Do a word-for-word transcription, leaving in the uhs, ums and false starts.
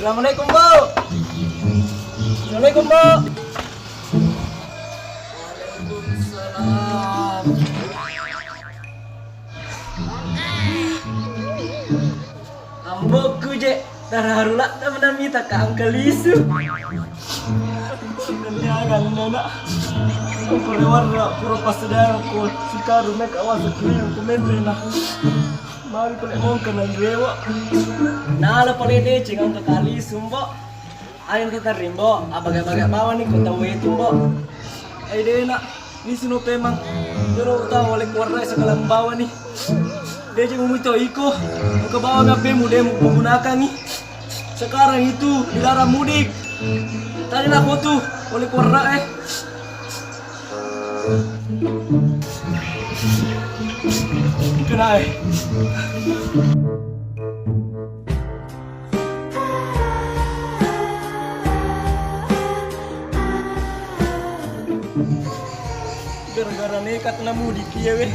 Assalamualaikum, Bu. Assalamualaikum, Bu. Waalaikumsalam. Ambo'ku je, tararu ladda menang mita ka engka lisu. Kenyaganna, Nak. Ko rewarra pura passedang ko sikaru meka wasa keliru ko menre na. Mari pale mongka na lewa. Nala pale deceng engka ka lisu, Mbok. Ayo kita rimbo, abaga-baga bawani ko tau itu, Mbok. Ai dena, ni sino pemang. Jero tau oleh keluarga sekolah bawani. Deje mumito iko, engka bawang H P-mu de mugunakangi. Sekarang itu dilarang mudik. Tadi nak foto oleh keluarga, eh. Kena, eh. Gara-gara nekat na mudik iya, weh.